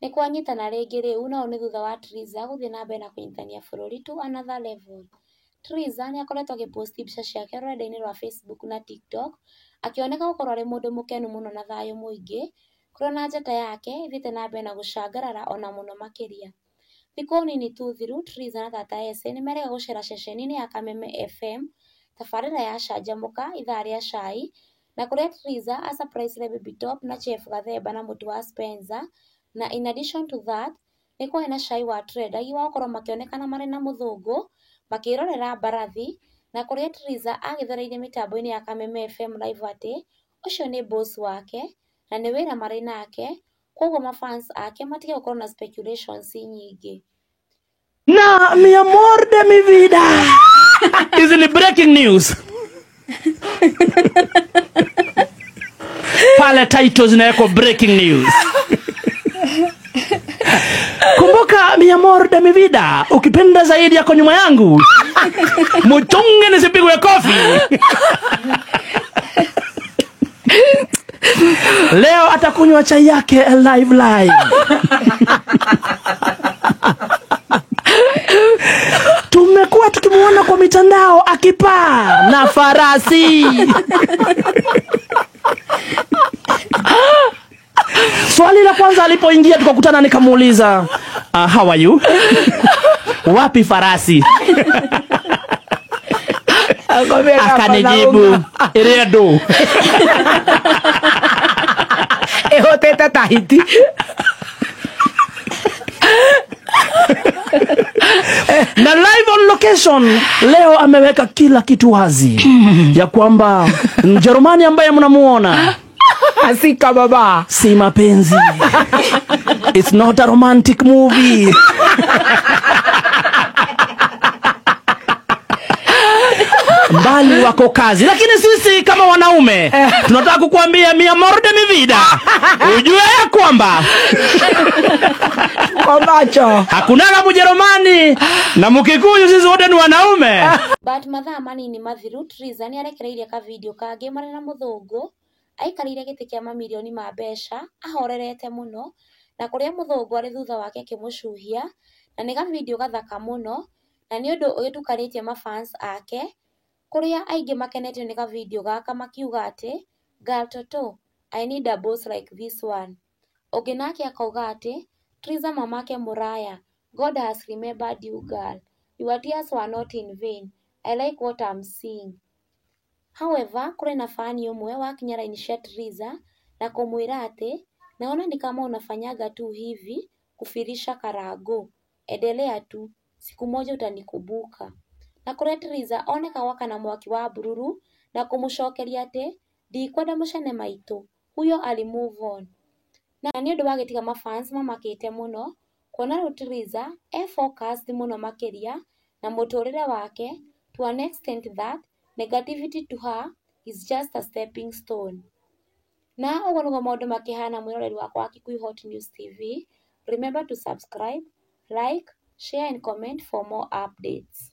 Nĩ kwanyitana rĩngĩ rĩu na ũũ nĩ thutha wa Triza gũthiĩ na mbere na kũnyitithania bũrũri to another level. Triza nĩ akoretwo agĩ post mbica ciake rũrenda-inĩ rwa Facebook na TikTok, akĩoneka gũkorwo arĩ mũndũ mũkenu mũno na thayũ mũingĩ, kũrĩa ona njata yake ĩthiĩte na mbere na gũcangarara ona mũno makĩria. Thikũ nini tu thiru, Triza na Tata Ese nĩ merĩga gũcera ceceni-inĩ ya Kameme FM, tabarĩra ya Canjamũka ithaa rĩa cai, na kũrĩa Triza a surprise Baby Top na Chef Gathemba na mũtu wa Spencer, na in addition to that, nĩ kwarĩ na cai wa trendagio wa gũkorwo makĩonekana marĩ na mũthũngũ, makĩrorera mbarathi, na kũrĩa Triza agĩthereirie mĩtambo-inĩ ya Kameme FM live atĩ, ũcio nĩ boss wake, na nĩ wĩra marĩ nake, koguo mafans ake matige gũkorwo na speculations nyingĩ. Na mi amor de mi vida. Hizi ni breaking news. Pale title zinawekwa breaking news. Kumbuka mi amor de mi vida, ukipenda zaidi yako nyuma yangu. Muchunge nisipigwe kofi. Leo atakunywa chai yake live live. Tumekuwa tukimuona kwa mitandao akipaa na farasi. Swali la kwanza alipoingia tukakutana, nikamuuliza how are you? Wapi farasi? Akanijibu iria ndu ehotete Tahiti. Na live on location leo ameweka kila kitu wazi ya kwamba Mjerumani ambaye mnamuona asika baba si mapenzi. It's not a romantic movie. Mbali wako kazi, lakini sisi kama wanaume tunataka kukuambia mi amor de mi vida, ujue ya kwamba kwa macho hakunaga Mjerumani na Mkikuyu, sisi wote ni wanaume. But mathaa manini mathiru, Triza nĩ arekereirie ka video kangĩ marĩ na mũthũngũ aikarĩire gĩtĩ kĩa mamirioni ma mbeca ahorerete mũno, na kũrĩa mũthũngũ arĩ thutha wake akĩmũcuhia, na nĩ ga video gathaka mũno, na nĩ ũndũ ũgĩtukanĩtie mafans ake, kũrĩa aingĩ makenetio nĩ ga video gaka makiuga atĩ girl toto, I need a boss like this one. Ũngĩ nake akauga atĩ Triza mamake mũraya, God has remembered you girl, your tears were not in vain, I like what I'm seeing. However, kũrĩ na fani ũmwe wakinya raini cia Triza na kũmwĩra atĩ naona ni kama unafanyaga tu hivi kufirisha karago, endelea tu, siku moja utanikumbuka. Na kũrĩa Triza oneka wakana mwaki wa bururu na kũmũcokeria atĩ ndikwenda mũcene maitũ, huyo ali move on. Na nĩ ũndũ wa gĩtiga mafans mamakĩte mũno kuona rĩu Triza e focused mũno makĩria na mũtũrĩre wake to an extent that negativity to her is just a stepping stone. Na ũguo nĩguo maũndũ makĩhana mwĩroreri wakwa wa Kikuyu Hot News TV. Remember to subscribe, like, share and comment for more updates.